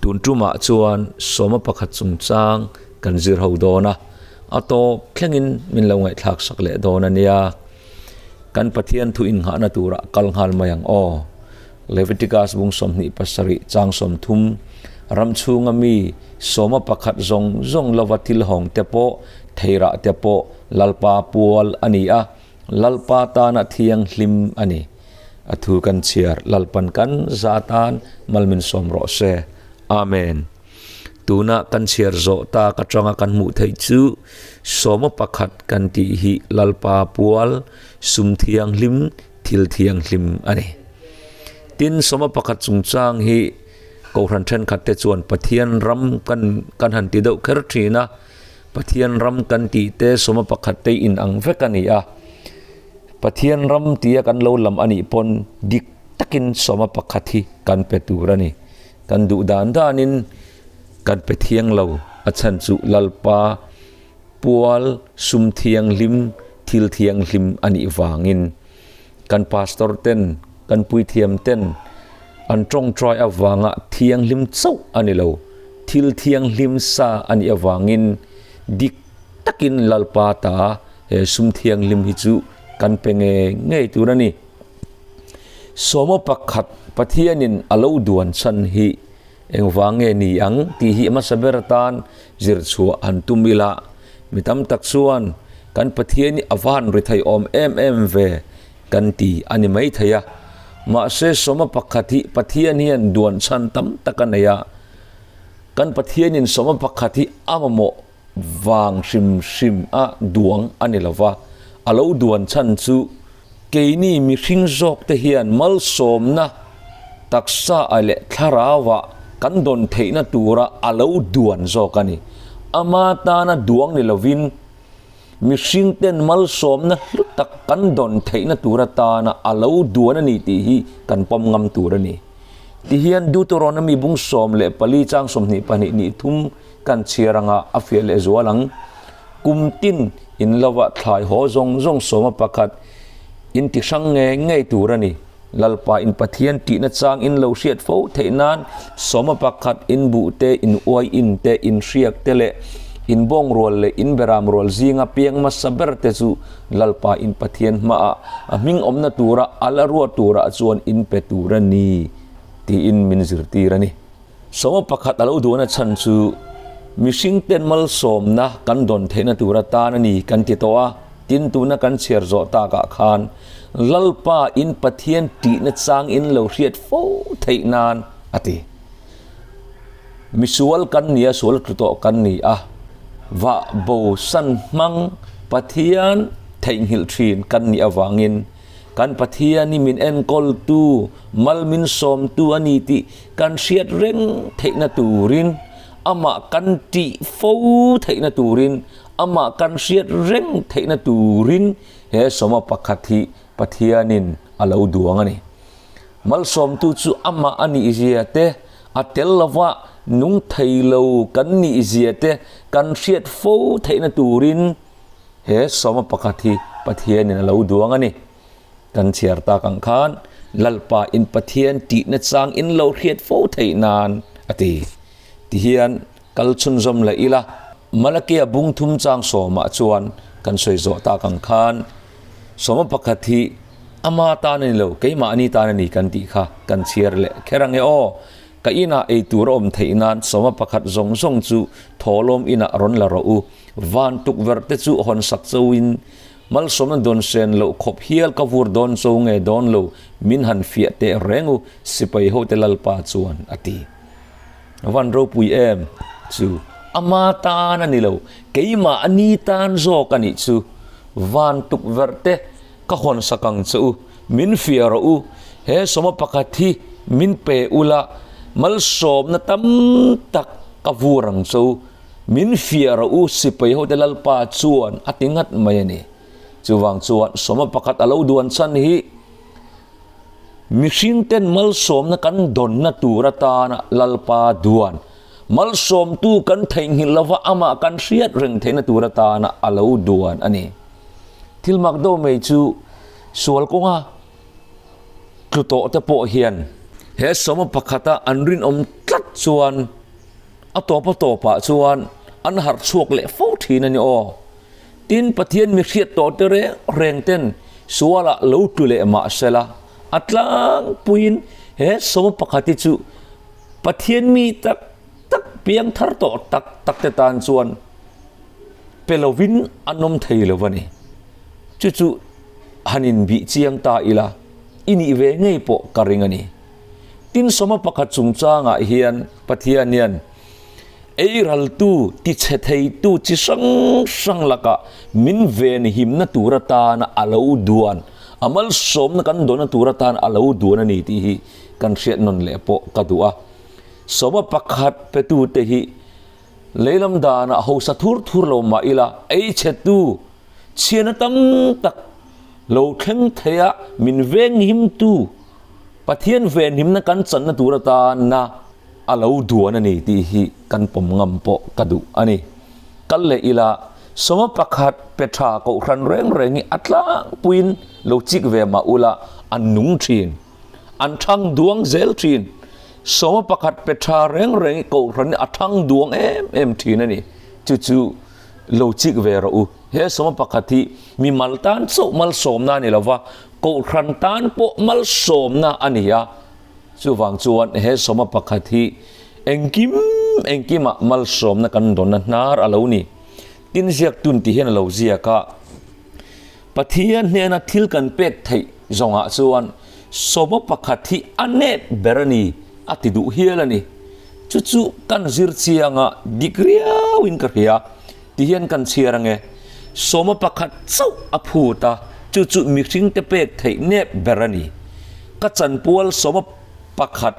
Tun tumah chuan sawma pakhat chungchang kan zir ho dawn a, a tawp thlengin min lo ngaihthlak sak leh dawn a nia. Kan Pathian thu innghahna turah kal nghal mai ang aw. Leviticus bung 27 chang 30, Ram chhunga mi sawma pakhat zawng zawng lova thil hawng te pawh, theirah te pawh Lalpa pual a ni a, Lalpa tana thianghlim a ni. A thu kan chhiar Lalpan kan za tan mal min sawm rawh se. Amen. Tuna kan chhiar zawh tak atanga kan hmuh theih chu sawma pakhat kan tih hi Lalpa pual sum thianghlim thil thianghlim a ni. Tin, sawma pakhat chungchang hi Kohhran thenkhat te chuan Pathian ram kan kan han ti deuh kher thin a. Pathian ram kan tih te sawma pakhat te in ang vek a ni a. Pathian ram tia kan lo lam a nih pawn dik takin sawma pakhat hi kan pe tur a ni. Kan duh dan danin kan pe thiang lo a chhan chu Lalpa pual sum thianghlim thil thianghlim a nih vangin kan pastor ten kan puithiam ten an tawngtai avanga thianghlim chauh a ni lo, thil thianghlim sa a nih avangin dik takin Lalpa ta he sum thianghlim hi chu kan pe ngei ngei tur a ni. Sawma pakhat Pathianin a lo duan chhan hi engvang nge ni ang tih hi hmasa ber atan zir chhuah han tum ila, mi tam tak chuan kan Pathian hi a van ri thei awm em em ve kan ti a ni mai thei a. Mahse sawma pakhat hi Pathian hian duan chhan tam tak a nei a, kan Pathianin sawma pakhat hi a mamawh vang hrim hrim a duang a ni lo va, a lo duan chhan chu keini mihring zawk te hian malsawmna taksa a leh thlarauah kan dawn theihna tura a lo duan zawk a ni. Ama tana duang ni lovin mihring ten malsawmna hlu tak kan dawn theihna tur atana a lo duan a ni tih hi kan pawm ngam tur a ni. Tihian Deuteronomy bung 14 chang 22 nih thum Kan chhiar anga a fiah leh zual ang. Kum tin in lova thlai haw zawng zawng sawma pakhat in ti hrang ngei ngei tur a ni. Lalpa in Pathian tihna chang in lo hriat fo theih nan sawma pakhat in buh te, in uai in te, in hriak te leh in bawng rual leh in beram rual zinga piang hmasa ber te chu Lalpa in Pathian hmaah a hming awmna tura a la ruat turah chuan in pe tur a ni tiin min zirtir a ni. Sawma pakhat a lo duhna chhan chu mihring ten malsawmna kan dawn theihna tur atan a ni kan ti tawh a, tin tuna kan chhiar zawh takah khan Lalpa in Pathian tihna chang in lo hriat fo theih nan a ti. Misual kan ni a, sual tlu tawh kan ni a, vah bo san hmang Pathian theihnghilh thin kan nih avangin Kan Pathian hi min enkawltu, mal min sawmtu a ni tih kan hriat reng theihna turin, amah kan tih fo theihna turin, amah kan hriat reng theihna turin he sawma pakhat hi Pathianin a lo duang a ni. Malsawmtu chu amah a nih zia te, a tel lova nung thei lo kan nih zia te kan hriat fo theihna turin, He sawma pakhat hi Pathianin a lo duang a ni. Kan chhiar tak ang khan Lalpa in Pathian tihna chang in lo hriat fo theih nan a ti. Tihian kal chhunzawm leh ila, Malakia bung thum chang sawmah chuan kan sawi zawh tak ang khan sawma pakhat hi ama tan a ni lo, keimahni tan a ni kan tih kha kan chhiar leh kher ang e aw. Ka inah ei tur a awm theih nan sawma pakhat zawng zawng chu thawhlawm inah rawn la rawh u. Van tukverh te chu hawn sak cho in malsawmna dawn sen loh khawp hial ka vur dawn cho nge dawn lo min han fiah teh reng u sipai ho te Lalpa chuan a ti. Van ropui em chu ama tan a ni lo keimah a ni tan zawk a nih chu van tukverh te ka hawn sak ang che u min fiah rawh u he sawma pakhat hi min pe ula malsawmna tam tak ka vur ang che u. Min fiah rawh u, sipai hote Lalpa chuan a ti ngat mai a ni. Chuvang chuan sawma pakhat a lo duan chhan hi mihring ten malsawmna kan dawnna tur atana Lalpa duan, malsawmtu kan theihnghilh lova amah kan hriat reng theihna tur atana a lo duan a ni. Thil mak deuh mai chu sual kawnga tlu tawh te pawh hian. He sawma pakhata an rinawm tlat chuan a tawp a tawpah chuan an harh chhuak leh fo thin a ni aw. Tin, Pathian mi hriat tawh te reng reng ten sualah lo tlu leh mah sela, a tlangpuiin he sawma pakhat hi chu Pathian mi tak tak piang thar tawh tak tak te tan chuan pe lovin an awm thei lo a ni. Chu chu han inbih chiang ta ila i nih ve ngei pawh ka ring a ni. Tin sawma pakhat chungchangah hian Pathian hian eiraltu, tichhe theitu chi hrang hrang lakah min venhimna tur atana a lo duan, a malsawmna kan dawnna tur atan a lo duan a ni tih hi kan hriat nawn leh pawh ka duh a. Sawma pakhat petute hi Leilam danah hausa thur thur lo mah ila ei chhetu chhiana tam tak lo thleng theia min venghimtu Pathian venhimna kan channa tur atana a lo duan a ni tih hi kan pawm ngam pawh ka duh a ni. Kal leh ila sawma pakhat pe tha kohhran reng reng hi a tlangpuiin lo chik ve mah ula an nung thin. An thang duang zel thin. Sawma pakhat pe tha reng reng i kohhran hi a thang duang em em thin a ni. Chu chu lo chik ve rawh u. He sawma pakhat hi mi mal tan chauh malsawmna a ni lo va, kohhran tan pawh malsawmna a ni a. Chuvang chuan he sawma pakhat hi engkim engkimah malsawmna kan dawnna hnar a lo ni. Tin ziak tun ti hian a lo ziak a. Pathian hnena thil kan pek theih zawngah chuan sawma pakhat hi a nep ber a ni a ti duh hial a ni. Chu chu kan zir chianga dik riauin ka hria ti hian kan chhiar ange. Sawma pakhat chauh a phut a, chu chu mihringte pek theih nep ber a ni. Ka chanpual sawma pakhat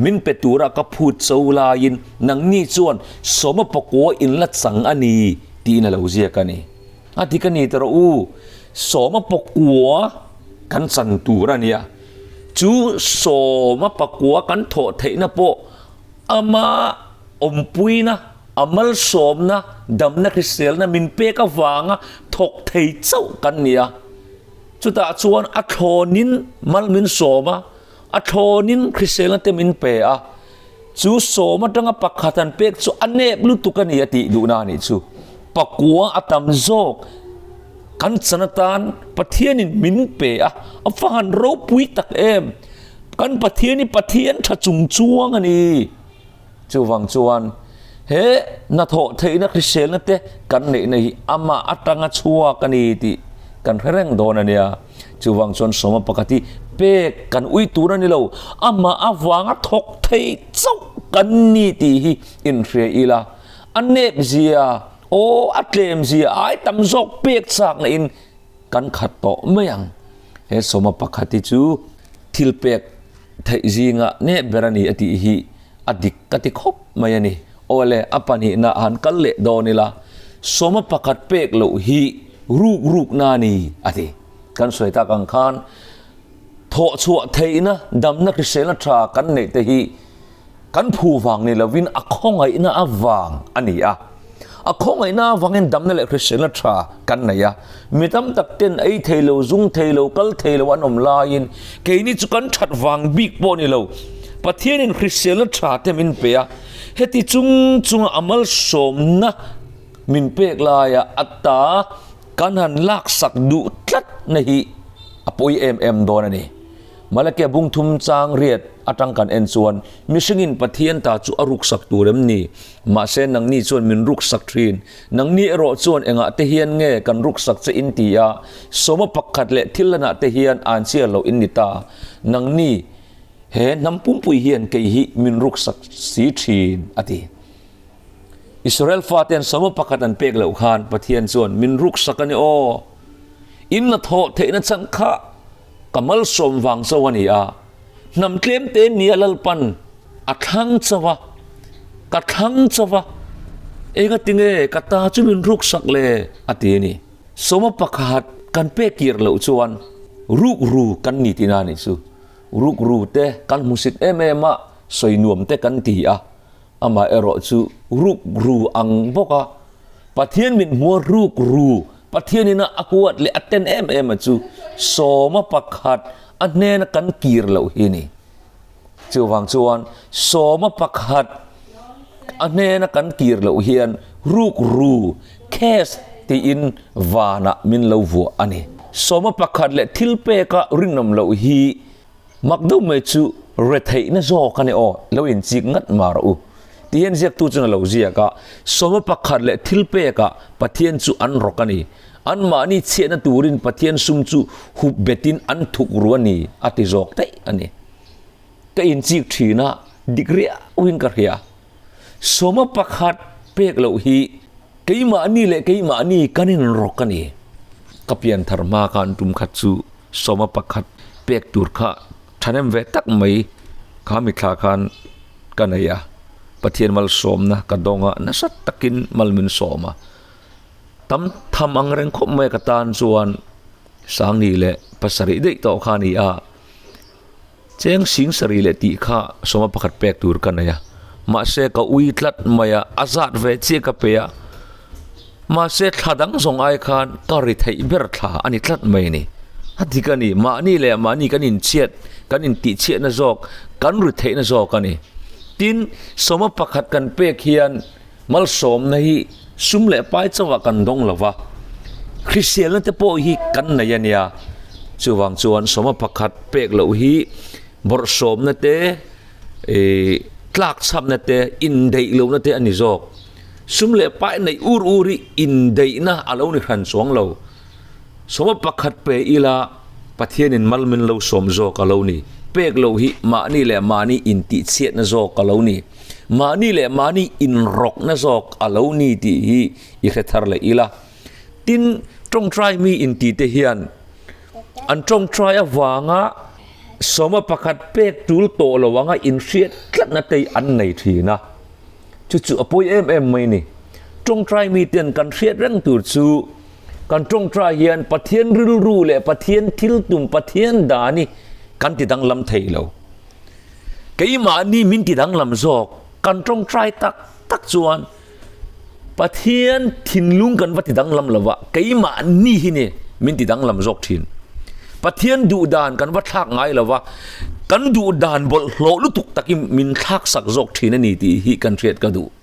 min pe tura ka phut cho laiin nangni chuan sawma pakua in la chang a ni tiin a lo ziak a ni. A dik a ni ta rawh u, sawma pakua kan chan tur a nia. Chu sawma pakua kan thawh theihna pawh ama awmpuina, a malsawmna, damna hriselna min pek avanga thawk thei chauh kan ni a. Chutah chuan a thlawnin mal min sawm a, a thlawnin hriselna te min pe a. Chu sawm atanga pakhat an pek chu a nep lutuk a ni a tih duhna a nih chu. Pakua a tam zawk kan chan atan Pathianin min pe a, a va han ropui tak em! Kan Pathian hi Pathian tha chung chuang a ni. Chuvang chuan he hnathawh theihna hriselna te kan neihna hi amah atanga chhuak a ni tih kan hre reng dawn a nia. Chuvang chuan sawma pakhat hi pek kan ui tur a ni lo, amah avanga thawk thei chauh kan ni tih hi inhria ila, a nep zia, aw a tlem zia ai tam zawk pek chak na in kan khat tawh mai ang. He sawma pakhat hi chu thil pek theih zinga nep ber a ni a tih hi a dik ka ti khawp mai a ni. Awle, a pahnihna han kal leh dawn ila, sawma pakhat pek loh hi ruk rukna a ni, a ti. Kan sawi tak ang khan thawh chhuah theihna, damna hriselna tha kan neih te hi kan phu vang ni lovin a khawngaihna avang a ni a. A khawngaihna avangin damna leh hriselna tha kan nei a. Mi tam tak ten ei thei lo, zung thei lo, kal thei lo an awm laiin keini chu kan that vang bik pawh ni lo. Pathianin hriselna tha te min pe a, heti chung chunga a malsawmna min pek laia a ta kan han laksak duh tlat na hi a pawi em em dawn a ni. Malakia bung thum chang riat atang kan en chuan mihringin Pathian ta chu a ruksak tur em ni? Mahse nangni chuan min ruksak thin. Nangni erawh chuan engah te hian nge kan ruksak che in ti a? Sawma pakhat leh thil lanah te hian an chhiar loh in ni ta. Nangni he hnam pumpui hian kei hi min ruksak si thin, a ti. Israel fate'n sawma pakhat an pek loh khan Pathian chuan min ruksak a ni aw. In la thawh theihna chhan kha Ka malsawm vang chauh a ni a, hnam tlem te nia Lalpan a thlang chauh a, ka thlang chauh a, enga tinge ka ta chu min ruksak le a ti a ni. Sawma pakhat kan pek kir loh chuan rukru kan ni tihna a nih chu. Rukru te kan hmusit em em a, sawi nuam te kan ti a, amah erawh chu rukru ang bawk a, Pathian mit hmua rukru Pathianin a huat leh a ten em em a chu sawma pakhat a hnena kan kir loh hi ni. Chuvang chuan sawma pakhat a hnena kan kir loh hian ruk ru, case, tiin vanah min lo vuah a ni. Sawma pakhat leh thil peka rinawm loh hi mak deuh mai chu retheihna zawk a ni aw, lo inchik ngat mah rawh u. Ti hian ziaktu chuan a lo ziak a, sawma pakhat leh thil pekah Pathian chu an rawk a ni. Anmahni chhiatna turin Pathian sum chu hup betin an thuk ru a ni, a ti zawk daih a ni. Ka inchik thin a, dik riauin ka hria. Sawma pakhat pek loh hi keimahni leh keimahni kan inrawk a ni. Ka pian thar hma khan tum khat chu sawma pakhat pek tur kha thahnem ve tak mai kha mithla khan ka nei a. Pathian malsawmna ka dawng a, nasa takin mal min sawm a. Tam tham ang reng khawp mai ka tan chuan Sangni leh pasarih daih tawh kha a ni a. Cheng sing sarih leh tih kha sawma pakhat pek tur ka nei a, mahse ka ui tlat mai a, a zat ve chiah ka pe a, mahse thla dang zawng ai khan ka ri theih ber thla a ni tlat mai a ni. A dik a ni, mahni leh mahni kan inchhiat, kan intihchhiatna zawk, kan ri theihna zawk a ni. Tin, sawma pakhat kan pek hian malsawmna hi sum leh pai chauhah kan dawng lo va, hriselna te pawh hi kan nei a nia. Chuvang chuan sawma pakhat pek loh hi bawrhsawmna te, ih tlakchhapna te, indeih lohna te a ni zawk. Sum leh pai neih ur ur hi indeihna a lo ni hran chuang lo. Sawma pakhat pe ila Pathianin mal min lo sawm zawk a lo ni. Pek loh hi mahni leh mahni intihchhiatna zawk a lo ni. Mahni leh mahni inrawkna zawk a lo ni tih hi i hre thar leh ila. Tin, tawngtai mi intite hian an tawngtai avanga sawma pakhat pek tul tawh lo anga inhriat tlatna te hi an nei thin a. Chu chu a pawi em em mai ni. Tawngtai miten kan hriat reng tur chu kan tawngtai hian Pathian rilru leh Pathian thil tum, Pathian dan hi kan ti danglam thei lo. Keimahni min ti danglam zawk kan tawngtai tak tak chuan Pathian thinlung kan va ti danglam lo va, keimahni hi ni min ti danglam zawk thin. Pathian duh dan kan va thlak ngai lo va, kan duh dan bawlhhlawh lutuk takin min thlak sak zawk thin a ni tih hi kan hriat ka duh.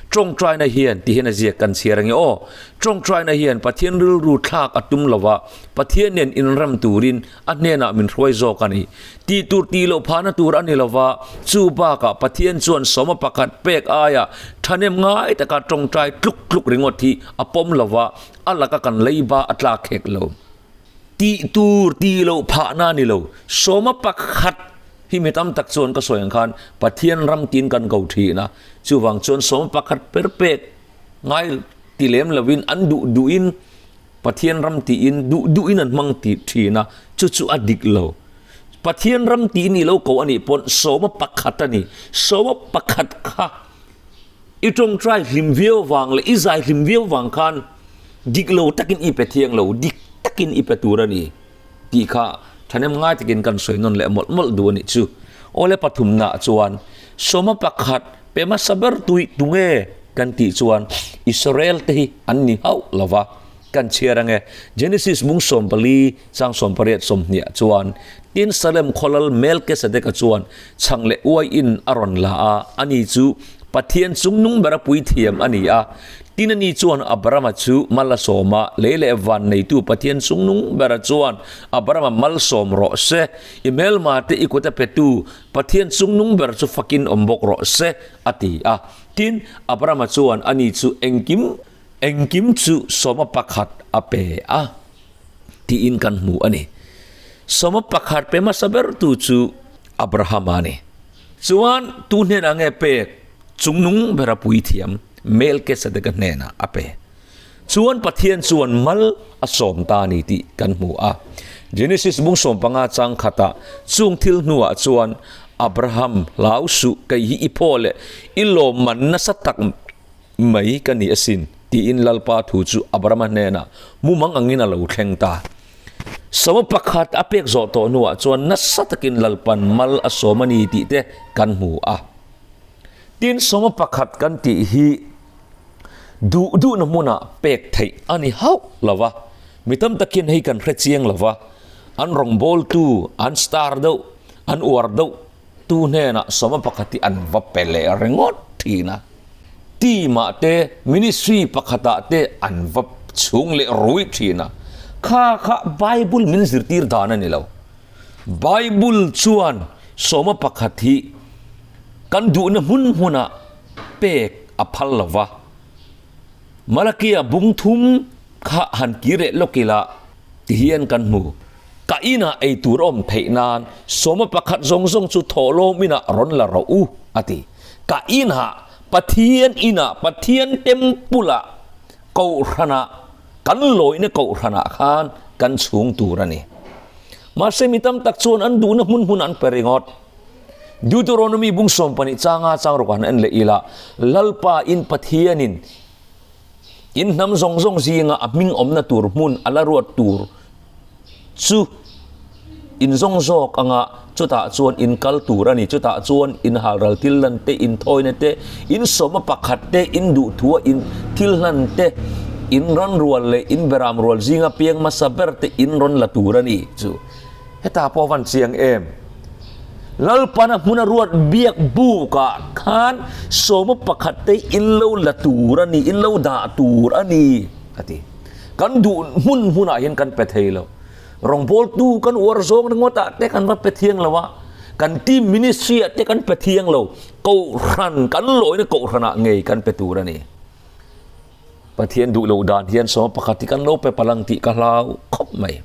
Tawngtaina hian ti hian a ziak kan chhiar ange aw. Tawngtaina hian Pathian rilru thlak a tum lo va, Pathian nen inrem turin a hnenah min hruai zawk a ni. Tih tur tih loh phahna tur a ni lo va, chu bakah Pathian chuan sawma pakhat pek aia thahnem ngai taka tawngtai tluk tluk ringawt hi a pawm lo va, a laka kan leiba a tlak hek lo. Tih tur tih loh phahna a ni lo. Sawma pakhat hi mi tam tak chuan ka sawi ang khan Pathian ram tiin kan ko thin a, chuvang chuan sawma pakhat per pek ngai ti lem lovin an duh duhin Pathian ram tiin duh duhin an hmang tih thin a, chu chu a dik lo. Pathian ram tih ni lo ko a nih pawn sawma pakhat a ni. Sawma pakhat kha i tawngtai hlim viau vang leh i zai hlim viau vang khan dik lo takin i pe thiang lo, dik takin i pe tur a ni tih kha thahnem ngai takin kan sawi nawn leh mawlh mawlh duh a nih chu. Awle pathumnaah chuan sawma pakhat pe hmasa ber tui tunge kan tih chuan Israel te hi an ni hauh lo va, kan chhiar ange. Genesis mung 14 chang 18 sawmhniah chuan tin Salem khawlal Melkesedeka chuan chhang leh uaiin a rawn la a, ani chu Pathian chungnung bera puithiam a ni a. Tin ani chuan Abrama chu mal a sawm a, lei leh van neitu Pathian chungnung bera chuan Abrama malsawm rawh se, i hmelma te i kut a petu Pathian chungnung ber chu fakin awm bawk rawh se, a ti a. Tin, Abrama chuan ani chu engkim engkim chu sawma pakhat a pe a, tiin kan hmu a ni. Sawma pakhat pe hmasa bertu chu Abrahama a ni. Chuan tu hnenah nge pek? Chungnung bera puithiam Melkesedeka hnenah a pe. Chuan Pathian chuan mal a sawm ta a ni tih kan hmu a. Genesis bung 15 chang khatah chung thil hnuah chuan Abraham hlau suh kei hi i phaw leh i lawmman nasa tak mai ka ni asin tiin Lalpa thu chu Abrahama hnenah mumang angin a lo thleng ta. Sawma pakhat a pek zawh tawh hnuah chuan nasa takin Lalpan mal a sawm a ni tih te kan hmu a. Tin sawma pakhat kan tih hi duh duhna hmunah pek theih a ni hauh lo va, mi tam takin hei kan hre chiang lo va, an rawngbawltu an star deuh, an uar deuh. tu hnenah sawma pakhat hi an va pe leh ringawt thin a. Team ah te, ministry pakhatah te an va chhung leh rui thin a. Kha kha Bible min zirtir dan a ni lo. Bible chuan sawma pakhat hi kan duhna hmun hmunah pek a phal lo va. Malakia bung thum kha han kir leh lawk ila ti hian kan hmu. Ka inah ei tur awm theih nan sawma pakhat zawng zawng chu thawhlawm inah rawn la rawh u, a ti. Ka inah, Pathian inah, Pathian temple-ah, kohhranah, kan lawihna kohhranah khan kan chhung tur a ni. Mahse mi tam tak chuan an duhna hmun hmun an pe ringawt. Deuteronomy bung 12 changa chang rawk han en leh ila, Lalpa in Pathianin in hnam zawng zawng zinga a hming awmna tur hmun a la ruat tur chu in zawng zawk anga chutah chuan in kal tur a ni. Chutah chuan in halral thil hlan te, in thawina te, in sawma pakhat te, in duhthua in thil hlan te, in ran rual leh in beram rual zinga piang hmasa ber te in rawn la tur a ni chu. Hetah pawh van chiang em? Lalpana hmuna ruat biak bukah khan sawma pakhat te in lo la tur a ni, in lo dah tur a ni, a ti. Kan duh hmun hmunah hian kan pe thei lo. Rawngbawltu kan uar zawng ringawtah te kan va pe thiang lo a, kan team ministry-ah te kan pe thiang lo. Kohhran, kan lawina kohhranah ngei kan pe tur a ni. Pathian duh loh dan hian sawma pakhat hi kan lo pe palang tih ka hlau khawp mai.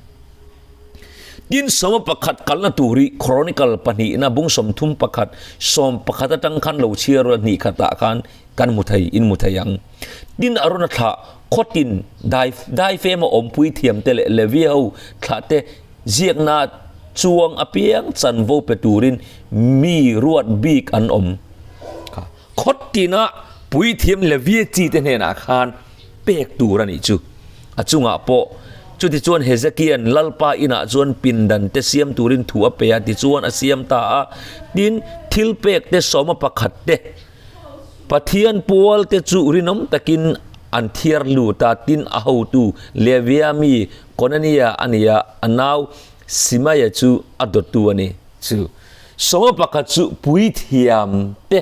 Tin, sawma pakhat kalna tur hi Chronicle pahnihna bung 31 11 atang khan lo chhiar rawh hnih khatah khan kan hmu thei in hmu thei ang. Tin, Arona thlah khawtin dai daifem a awmpui thiam te leh Levi ho thlah te ziakna chuang apiang chanvo pe turin mi ruat bik an awm. Khawtina puithiam Levia chi te hnenah khan pek tur a nih chu. A chungah pawh chutichuan Hezekia'n Lalpa inah chuan pindan te siam turin thu a pe a, tichuan a siam ta a. Tin, thil pek te sawma pakhat te, Pathian pual te chu rinawm takin an thiar lut a, tin a hotu Levia mi Konania a ni a, a nau Simaia chu a dawttu a ni chu. Sawma pakhat chu puithiam te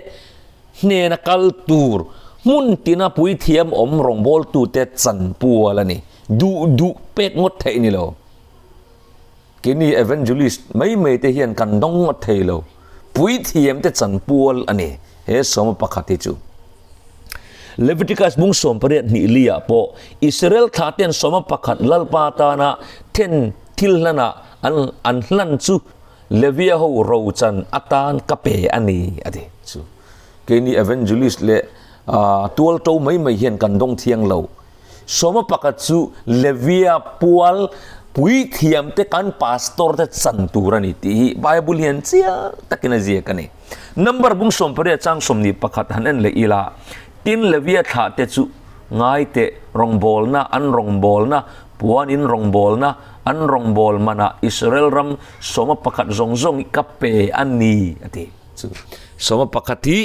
hnena kal tur hmun tina puithiam awm rawngbawltute chanpual a ni. Duh duh pek ngawt theih ni lo. Keini evangelist mai mai te hian kan dawng ngawt thei lo. Puithiam te chanpual a ni he sawma pakhat hi chu. Leviticus bung 18 hnih li ah pawh Israel thla ten sawma pakhat Lalpa tana then thil hlanah an an hlan chu Levia ho rochan atan ka pe a ni, a ti. Chu keini evangelist leh tual to mai mai hian kan dawng thiang lo. Sawma pakhat chu Levia pual puithiam te kan pastor te chan tur a ni tih hi Bible hian chiang takin a ziak a ni. Number bung 18 chang 21 han en leh ila, tin Levia thlah te chu ngai teh rawngbawlna an rawngbawlna puan in rawngbawlna an rawngbâwl manah Israel ram 11 zawng zawng hi ka pe a ni, a ti. Chu 11 hi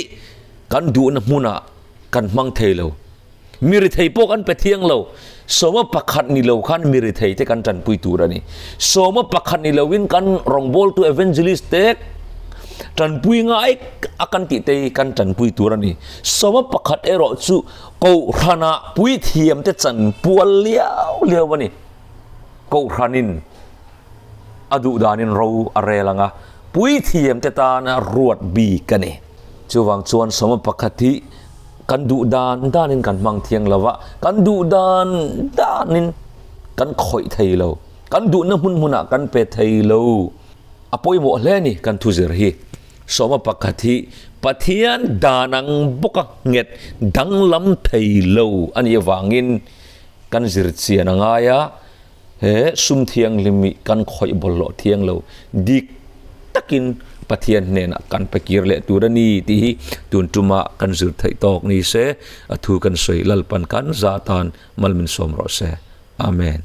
kan duhna hmunah kan hmang thei lo. Mi rithei pawh kan pe thiang lo. 11 ni lo khan mi rithei te kan tanpui tur a ni. 11 ni loin kan rawngbâwltu evangelist te tanpui ngai a kan tih te hi kan tanpui tur a ni. 11 erawh chu Kohhranah puithiamte chanpual liau liau a ni. Kohhranin a duh danin ro a rel ang a, puithiamte tana ruat bik a ni. Chuvang chuan sawma pakhat hi kan duh dan danin kan hmang thiang lo va, kan duh dan danin kan khawih thei lo, kan duhna hmun hmunah kan pe thei lo. A pawimawh hle a ni kan thuzir hi. Sawma pakhat hi Pathian dan ang bawka nghet danglam thei lo a nih avangin kan zir chian a ngai a, he sum thianghlim hi kan khawih bawlhhlawh thiang lo dik takin Pathian hnenah kan pe kir leh tur a ni tih hi tun tuma kan zir theih tawk ni se, a thu kan sawi Lalpan kan za tan mal min sawm rawh se. Amen.